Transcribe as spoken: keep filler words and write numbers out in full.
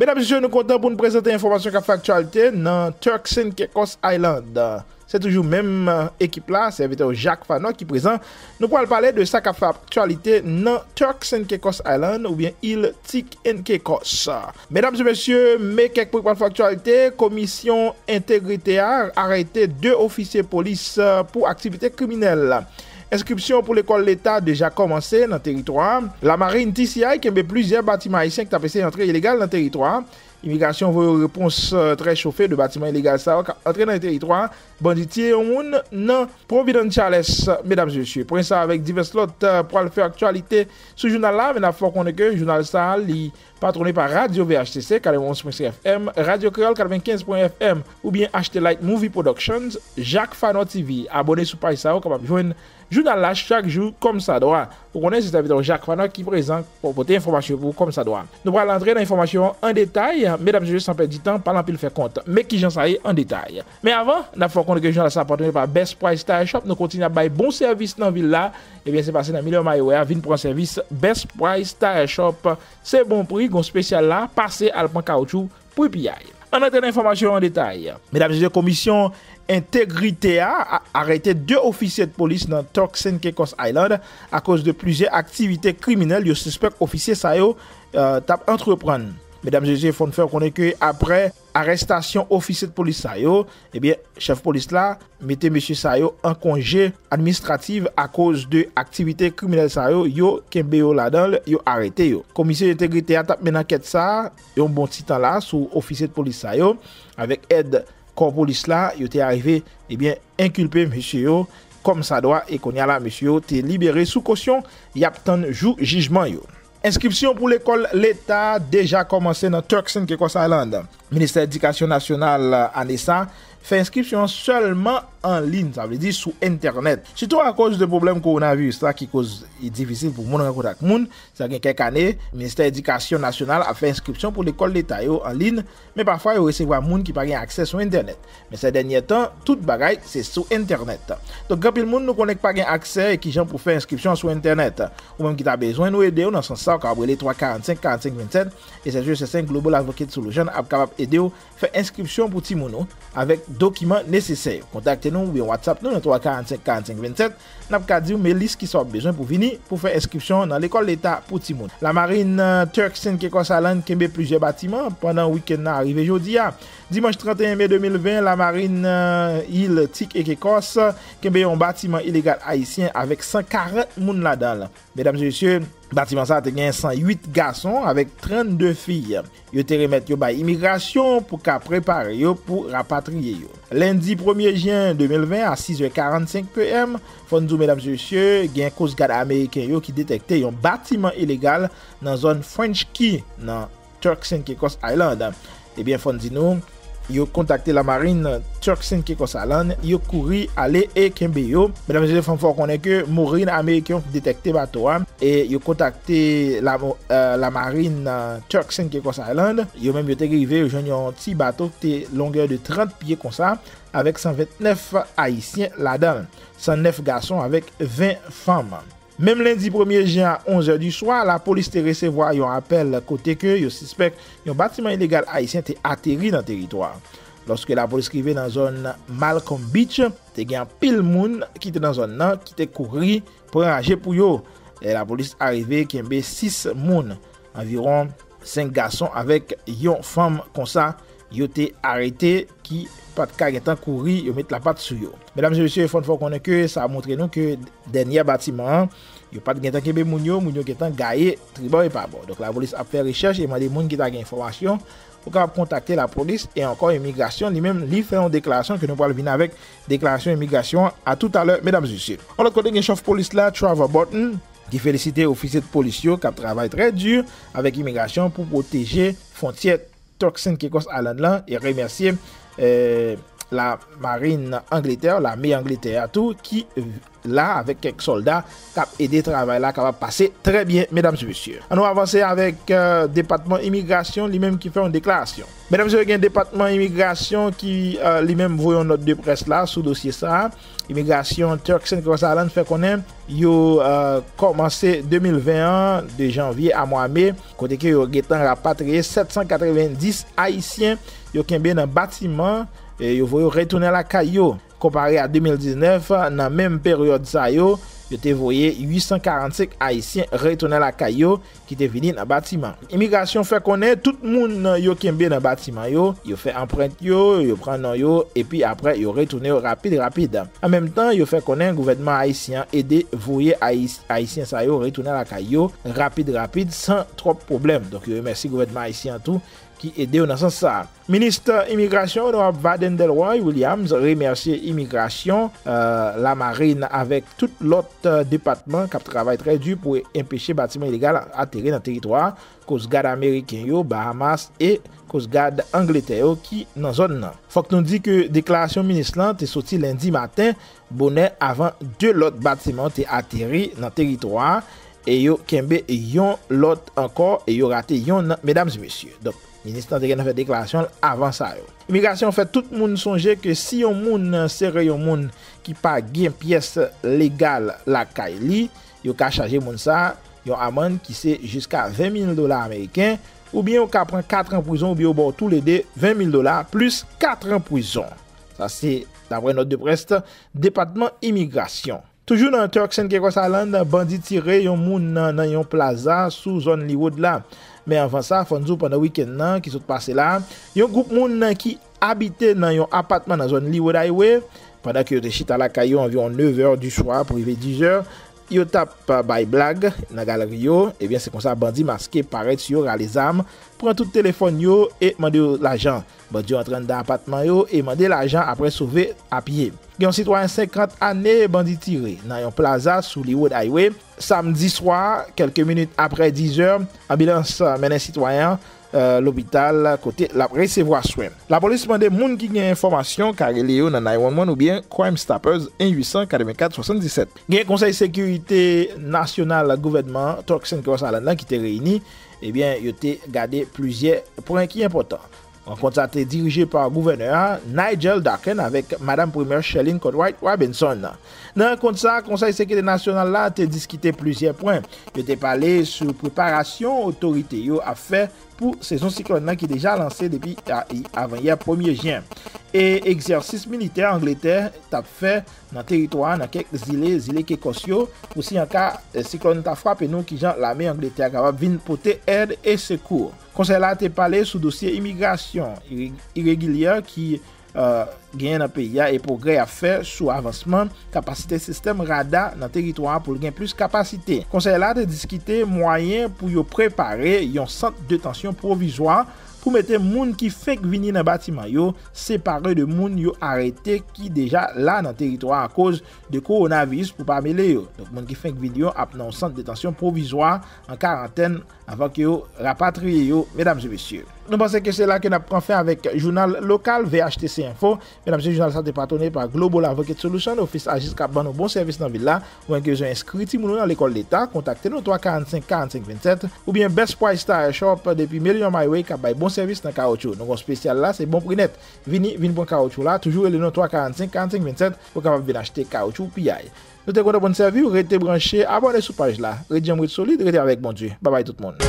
Medam, mesye, nou kontan pou n prezante enfòmasyon k ap fè aktyalite nan Turks and Caicos Island. Se toujou menm, eh, ekip la, sèvitè Jacques Fanot ki prezan. Nou pral pale de sa k ap fè aktyalite nan Turks and Caicos Island oubyen il Tik and Caicos. Medam e mesye, men kèk pwen k pral fè aktyalite. Komisyon Entegrite a arete de ofisye polis, eh, pou aktivite kriminèl. Enskripsyon pou lekòl leta deja kòmanse nan teritwa a. Lamarin T C I kenbe plizyè batiman ayisyen ki t ap eseye antre ilegal nan teritwa a. Imigrasyon voye yon repons, eh, trè chofe de batiman ilegal sa yo k ap antre nan teritwa a. Bandi tiye yon moun nan Providence Charles, medam e mesye. Pwen sa avèk divès lòt, eh, pral fè aktyalite sou jounal la, men n ap fè w konnen ke jounal sa a, li patwone pa Radyo V H T C, katrevenn-onz pwen senk F M, Radyo Kreyòl katrevenkenz pwen F M, oubyen achte Light Movie Productions, Jacques Fanot T V. Abòne sou paj sa yo, kapab jwenn jounal la chak jou kòmsadwa. Ou konnen se sèvitè Jacques Fanot ki prezan pou pote enfòmasyon pou ou kòmsadwa. Nou pral antre nan enfòmasyon an detay, medam e mesye, san pèdi tan, pa l anpil fè kont. Men kijan sa ye an detay. Men avan, n ap fè w konnen ke jounal sa patwone pa Best Price Tire Shop, nou kontinye ap bay bon sèvis nan vil la. Ebyen, se pase nan Milyonè Mayo a, vin pran sèvis Best Price Tire Shop. Se bon pri, gon espesyal la, pase al pran kawoutchou pri piyay. Ann antre nan enfòmasyon an detay. Medam e mesye, Komisyon Entegrite a a-, arete de ofisye de polis nan Turks and Caicos Island akoz de plizyè aktivite kriminèl yo sispèk ofisye sa yo, eh, t ap antreprann. Medam e mesye, fò n fè w konnen ke aprè arèstasyon ofisye de polis sa yo, ebyen, chèf polis la mete mesye sa yo an konje administratif akoz de aktivite kriminèl sa yo, yo kenbe yo ladan l, yo arete yo. Komisyon Entegrite a t ap mennen ankèt sa a yon bon ti tan la sou ofisye de polis sa yo. Avèk èd kò polis la, yo te arive, ebyen, enkilpe mesye yo kòmsadwa e kounye a la, mesye yo te libere sou kosyon, y ap tann jou jijman yo. Enskripsyon pou lekòl leta deja kòmanse nan Turks and Caicos Island. Ministè Edikasyon Nasyonal, ane sa, fè enskripsyon an sèlman an liy, sa vle di sou entènèt. Sitou akoz de pwoblèm kowonaviris la ki koz li difisil pou moun rankontre ak moun, sa gen kèk ane, Ministè Edikasyon Nasyonal ap fè enskripsyon pou lekòl leta yo an liy, men pafwa yo resevwa moun ki pa gen aksè sou entènèt. Men sè dènyè tan, tout bagay se sou entènèt. Donk, gen anpil moun nou konnen ki pa gen aksè e kijan pou fè enskripsyon sou entènèt. Ou menm ki ta bezwen nou ede w nan sans sa, w kapab rele twa karannsenk karannsenk vennsèt, e sèt yo sèt senk Global Advocate Solution ap kapab ede w fè enskripsyon pou timoun ou avèk dokiman nesesè yo. Kontakte nou oubyen WhatsApp nou nan twa karannsenk karannsenk vennsèt. N ap ka di w men lis ki sa w ap bezwen pou vini pou fè enskripsyon nan lekòl leta pou timoun. Lamarin, eh, Turks and Caicos Island kenbe plizyè batiman pandan wikenn nan a rive jodi a. Dimanch tranteyen me de mil ven, Lamarin, eh, il Tik e Caicos kenbe yon batiman ilegal ayisyen avèk san karant moun ladan l. Medam e mesye, batiman sa a te gen san uit gason avèk trannde fi. Yo te remèt yo bay imigrasyon pou ka prepare yo pou rapatriye yo. Lendi premye jen de mil ven a sis è karannsenk P M, fò n di w, medam e mesye, gen Coast Guard ameriken yo ki detèkte yon batiman ilegal nan zòn French Key, nan Turks and Caicos Island. Ebyen, fò n di nou, yo kontakte Lamarin Turks and Caicos Island, yo kouri ale e kenbe yo. Medam e mesye, fò n fè w konnen ke Marine ameriken yo ki detèkte bato a, e yo kontakte la, eh, Lamarin, eh, Turks and Caicos Island. Yo menm yo te rive, yo jwenn yon ti bato ki te longè de trant pye konsa, avèk san vennèf ayisyen ladan l, san nèf gason avèk ven fanm. Menm lendi premye jen a onz è di swa, lapolis te resevwa yon apèl kote ke yo sispèk yon batiman ilegal ayisyen te ateri nan teritwa a. Lòske lapolis rive nan zòn Malcolm Beach, te gen anpil moun ki te nan zòn nan ki te kouri pran raje pou yo. Lè lapolis arive, kenbe sis moun, anviwon senk gason avèk yon fanm konsa, yo te arete, ki pa t ka gentan kouri, yo met lapat sou yo. Medam e mesye, fò n fè w konnen ke sa montre nou ke dènyè batiman an, yo pa t gentan kenbe moun yo, moun yo gentan gaye tribò e pabò. Donk, lapolis ap fè rechèch e mande moun ki ta gen enfòmasyon pou kapab kontakte lapolis e ankò imigrasyon li menm, li fè yon deklarasyon ke nou pral vin avèk deklarasyon imigrasyon an a toutalè, medam e mesye. Yon lòt kote, gen chèf polis la, Trevor Burton, ki felisite ofisye de polis yo k ap travay trè di avèk imigrasyon pou pwoteje fwontyè Turks and Caicos Island lan e remèsye, eh, lamarin Angletè, lame Angletè a tou, ki la avèk kèk sòlda k ap ede travay la kapab pase trè byen, medam e mesye. Ann nou avanse avèk euh, depatman imigrasyon, li menm ki fè yon deklarasyon. Medam e mesye, gen depatman imigrasyon ki euh, li menm voye yon nòt de près la sou dosye sa a. Imigrasyon Turks and Caicos Islands fè konnen yo euh, kòmanse de mil ven an, de janvye a mwa me, kote ke yo gentan rapatriye sèt san katrevenndis Ayisyen yo kenbe nan batiman, e yo voye yo retounen lakay yo. Konpare a de mil diznèf, nan menm peryòd sa yo, yo te voye uit san karannsenk Ayisyen retounen lakay yo ki te vini nan batiman. Imigrasyon fè konnen tout moun yo kenbe nan batiman yo, yo fè anprent yo, yo pran non yo, epi apre yo retounen yo rapid rapid. An menm tan, yo fè konnen gouvènman ayisyen an ede voye Ayis- Ayisyen sa yo retounen lakay yo rapid rapid san twòp pwoblèm. Donk, yo remèsye gouvènman ayisyen an tou ki ede yo nan sans sa a. Minis imigrasyon, Onorab Vaden Delroy Williams, remèsye imigrasyon, euh, lamarin avèk tout lòt euh, depatman k ap travay trè di pou enpeche batiman ilegal ateri nan teritwa a. Coast Guard ameriken yo, Bahamas e Coast Guard Angletè yo ki nan zòn nan. Fòk nou di ke deklarasyon minis lan te soti lendi maten, bonè avan de lòt batiman te ateri nan teritwa a, e yo kenbe yon lòt ankò, e yo rate yonn, medam e mesye. Donk, minis lan te gentan fè deklarasyon l avan sa yo. Imigrasyon fè tout moun sonje ke si yon moun sere yon moun ki pa gen pyès legal lakay li, yo ka chaje moun sa a yon amann ki se jiska ven mil dola ameriken, oubyen yo ka pran kat an prizon, oubyen yo ba w toulede ven mil dola plis kat an prizon. Sa se dapre nòt de près depatman imigrasyon. Toujou nan Turks and Caicos Island, bandi tire yon moun nan, nan yon plaza sou zòn Leeward la. Men anvan sa, fò n di w pandan wikenn nan ki sot pase la, yon gwoup moun ki abite nan yon apatman nan zòn Leeward Highway, pandan ke yo te chita lakay yo anviwon nevè di swa pou rive dizè, yo t ap bay blag nan galri yo, ebyen se konsa bandi maske parèt sou yo, rale zam, pran tout telefòn yo e mande yo lajan. Bandi yo antre anndan apatman yo e mande lajan apre sove a pye. Gen yon sitwayen senkant ane bandi tire nan yon plaza sou Leeward Highway, samdi swa, kèlke minit apre dizè, anbilans mennen sitwayen an euh, lopital kote l ap resevwa swen. Lapolis mande moun ki gen enfòmasyon ka rele yo nan nine one one oubyen Crime Stoppers, en uit san katrevenkat swasanndisèt. Gen Konsèy Sekirite Nasyonal gouvènman Turks and Caicos Island lan ki te reyini, ebyen, yo te gade plizyè pwen ki enpòtan. Rankont sa te dirije pa gouvènè a, Nigel Durkan, avèk Madanm Premyè Shirlene Cartwright Robinson. Nan rankont sa, Konsèy Sekirite Nasyonal la te diskite plizyè pwen. Yo te pale sou preparasyon otorite yo ap fè pou sezon siklòn nan ki deja lanse depi a- avanyè premye jen. E egzèsis militè Angletè t ap fè nan teritwa a, nan kèk zile, zile Kekòs yo, pou si an ka eh, siklòn ta frape nou, kijan lame Angletè a kapab vin pote èd e sekou. Konsèy la te pale sou dosye imigrasyon ire- iregilyè ki euh, genyen nan peyi a e pwogrè y ap fè sou avansman kapasite sistèm rada nan teritwa a pou l gen plis kapasite. Konsèy la te diskite mwayen pou yo prepare yon sant detansyon pwovizwa pou mete moun ki fenk vini nan batiman yo separe de moun yo arete ki deja la nan teritwa a akoz de kowonaviris pou pa mele yo. Donk, moun ki fenk vini yo ap nan yon sant detansyon pwovizwa an karantèn anvan ke yo rapatriye yo, medam e mesye. Nou panse ke se la ke n ap pran fen avèk jounal lokal V H T C Info. Medam e mesye, jounal sa te patwone pa Global Advocate Solution, ofis ajans k ap ban nou bon sèvis nan vil la. Ou menm ki bezwen enskri timoun ou nan lekòl leta, kontakte nou twa karannsenk karannsenk vennsèt, oubyen Best Price Tire Shop depi Millennium Highway k ap bay bon sèvis nan kawoutchou. Nou gen yon espesyal la, se bon pri nèt. Vini, vin pran kawoutchou la, toujou rele nou twa karannsenk karannsenk vennsèt pou w kapab vin achte kawoutchou piyay. Nou te kontan pou n sèvi w, rete branche, abòne sou paj la. Ret djanm, ret solid, rete avèk Bondye. Babay tout moun.